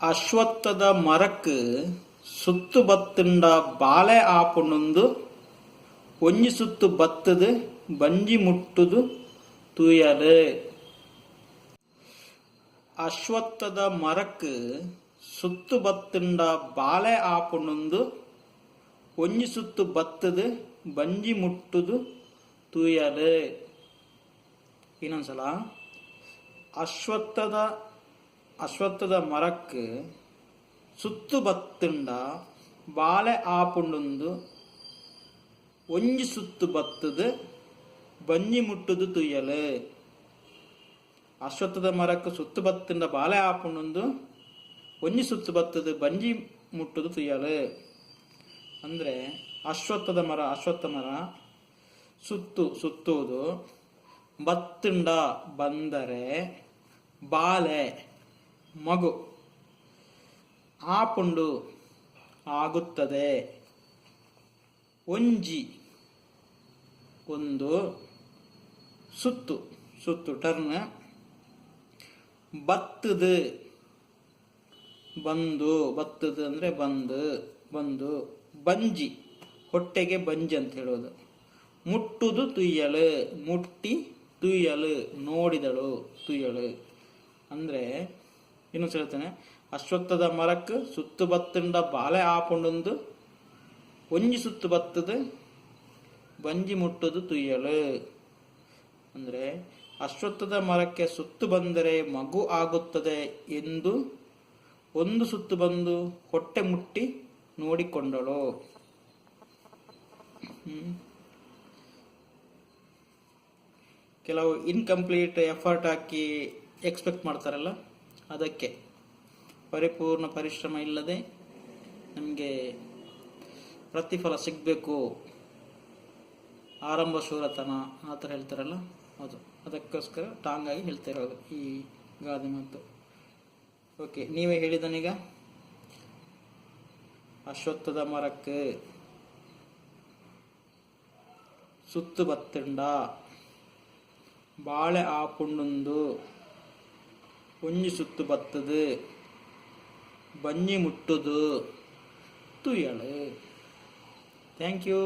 ಅಶ್ವತ್ಥದ ಮರಕ್ ಸುತ್ತು ಬತ್ತುಂಡ ಬಾಲೆ ಆಪುಂಡುಂದು ಒಂಜಿ ಸುತ್ತು ಬತ್ತುದು ಬಂಜಿ ಮುಟ್ಟುದು ತೂಯಲ್. ಅಶ್ವತ್ಥದ ಮರಕ್ ಸುತ್ತು ಬತ್ತುಂಡ ಬಾಲೆ ಆಪುಂಡುಂದು ಒಂಜಿ ಸುತ್ತು ಬತ್ತುದು ಬಂಜಿ ಮುಟ್ಟುದು ತೂಯಲ್. ಇನ್ನೊಂದ್ಸಲ. ಅಶ್ವತ್ಥದ ಅಶ್ವತ್ಥದ ಮರಕ್ ಸುತ್ತು ಬತ್ತುಂಡ ಬಾಲೆ ಆಪುಂಡುಂದು ಒಂಜಿ ಸುತ್ತು ಬತ್ತುದು ಬಂಜಿ ಮುಟ್ಟುದು ತೂಯಲ್. ಅಶ್ವತ್ಥದ ಮರಕ್ಕೆ ಸುತ್ತು ಬತ್ತುಂಡ ಬಾಲೆ ಆಪುಂಡುಂದು ಒಂಜಿ ಸುತ್ತು ಬತ್ತುದು ಬಂಜಿ ಮುಟ್ಟುದು ತುಯ್ಯಲು. ಅಂದರೆ ಅಶ್ವತ್ಥದ ಮರ, ಅಶ್ವತ್ಥ ಮರ, ಸುತ್ತು ಸುತ್ತುವುದು, ಬತ್ತುಂಡ ಬಂದರೆ, ಬಾಲೆ ಮಗು, ಆಪುಂಡು ಆಗುತ್ತದೆ, ಒಂಜಿ ಒಂದು, ಸುತ್ತು ಸುತ್ತು ಟರ್ನ್, ಬತ್ತದು ಬಂದು, ಬತ್ತದು ಅಂದರೆ ಬಂದು ಬಂದು, ಬಂಜಿ ಹೊಟ್ಟೆಗೆ ಬಂಜಿ ಅಂತ ಹೇಳೋದು, ಮುಟ್ಟುದು ತುಯ್ಯಲು, ಮುಟ್ಟಿ ತುಯ್ಯಲು ನೋಡಿದಳು ತುಯ್ಯಳು. ಅಂದರೆ ಇನ್ನೊಂದು ಹೇಳ್ತೇನೆ. ಅಶ್ವತ್ಥದ ಮರಕ್ಕೆ ಸುತ್ತು ಬತ್ತುಂಡ ಬಾಲೆ ಆಪುಂಡುಂದು ಒಂಜಿ ಸುತ್ತು ಬತ್ತದು ಬಂಜಿ ಮುಟ್ಟುದು ತುಯ್ಯಲು. ಅಂದರೆ ಅಶ್ವತ್ಥದ ಮರಕ್ಕೆ ಸುತ್ತು ಬಂದರೆ ಮಗು ಆಗುತ್ತದೆ ಎಂದು ಒಂದು ಸುತ್ತು ಬಂದು ಹೊಟ್ಟೆ ಮುಟ್ಟಿ ನೋಡಿಕೊಂಡಳು. ಕೆಲವು ಇನ್ಕಂಪ್ಲೀಟ್ ಎಫರ್ಟ್ ಹಾಕಿ ಎಕ್ಸ್ಪೆಕ್ಟ್ ಮಾಡ್ತಾರಲ್ಲ, ಅದಕ್ಕೆ ಪರಿಪೂರ್ಣ ಪರಿಶ್ರಮ ಇಲ್ಲದೆ ನಮಗೆ ಪ್ರತಿಫಲ ಸಿಗಬೇಕು, ಆರಂಭ ಶೂರತನ ಆ ಥರ ಹೇಳ್ತಾರಲ್ಲ, ಅದು ಅದಕ್ಕೋಸ್ಕರ ಟಾಂಗಾಗಿ ಹೇಳ್ತಾ ಇರೋದು ಈ ಗಾದೆ ಮಾತು. ಓಕೆ, ನೀವೇ ಹೇಳಿದನೀಗ. ಅಶ್ವತ್ಥದ ಮರಕ್ಕೆ ಸುತ್ತು ಬತ್ತುಂಡ ಬಾಳೆ ಆಪುಂಡುಂದು ಒಂಜಿ ಸುತ್ತು ಬತ್ತದು ಬಂಜಿ ಮುಟ್ಟುದು ತುಯ್ಯಳು. Thank you.